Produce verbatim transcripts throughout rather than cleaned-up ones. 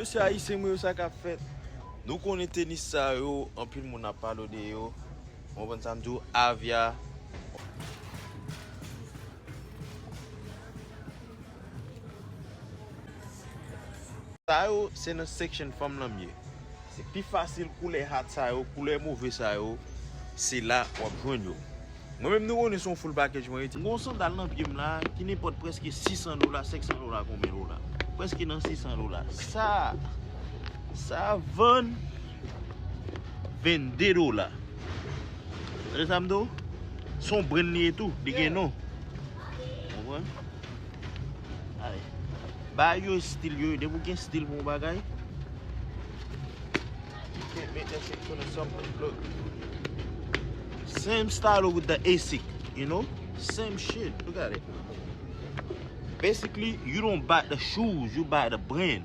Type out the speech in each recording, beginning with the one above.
Mesye ayisyen mwen yo, sa k ap fèt? Nou konnen tenis sa yo, anpil moun ap pale de yo. Ou konprann sa m di w, Avia. Sa yo, se nan section fanm lan m ye. Se pi fasil koulè hat sa yo, koulè move sa yo, se la w ap jwenn yo. Mwen menm nou konnen se yon full package mwen ye. M gen yon sandal nan pye m la ki nenpòt prèske sis san dola, senk san dola, konbyen dola? Prèske nan sis san dola. Sa, sa vann vennde dola. Tande sa m di w? Se yon brand li ye tou, li gen non. Ou konprann? Ay. Bagay yo stil yo, depi w gen stil pou yon bagay, you can't make that shit turn to something. Look. Same style with the ASIC, you know? Same shit. Look at it. Basically, you don't buy the shoes, you buy the brand.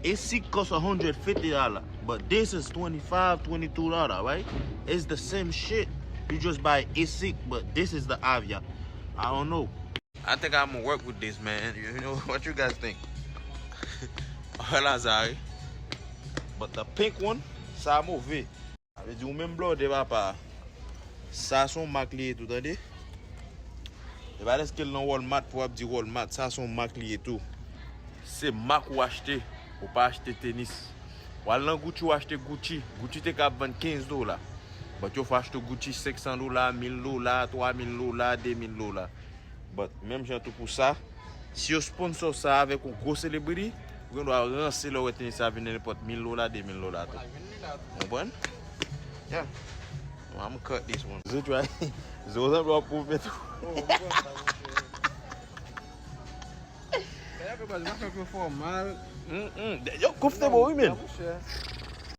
ASIC costs a hundred fifty dollars, but this is twenty-five, twenty-two dollars, right? It's the same shit. You just buy ASIC, but this is the Avia. I don't know. I think I'm gonna work with this, man. You know, what you guys think? Hola, Zari. But the pink one, sa move. Sa vle di ou menm blòdè papa. Sa se yon mak li ye tou, tande. E pa dèske l nan Walmart pou w ap di Walmart, sa se yon mak li ye tou. Se mak ou achte, ou pa achte tenis. W al nan Gucci, ou achte Gucci. Gucci te ka ap vann kenz dola. But yo fè achte Gucci senk san dola, mil dola, twa mil dola, de mil dola. But menm jan tou pou sa, si yo sponsor sa avèk yon gwo celebrity, ou gen dwa ranse lè w wè tenis sa vin nan nenpòt mil dola, de mil dola tou. Ou konprann? Yeah. I'm gonna cut this one. Zo try. Zo sanble w ap koupe tou. Yo, koupe yo fò mal. Mm-mm. Yo, koupe te bon, wi, men. Monchè.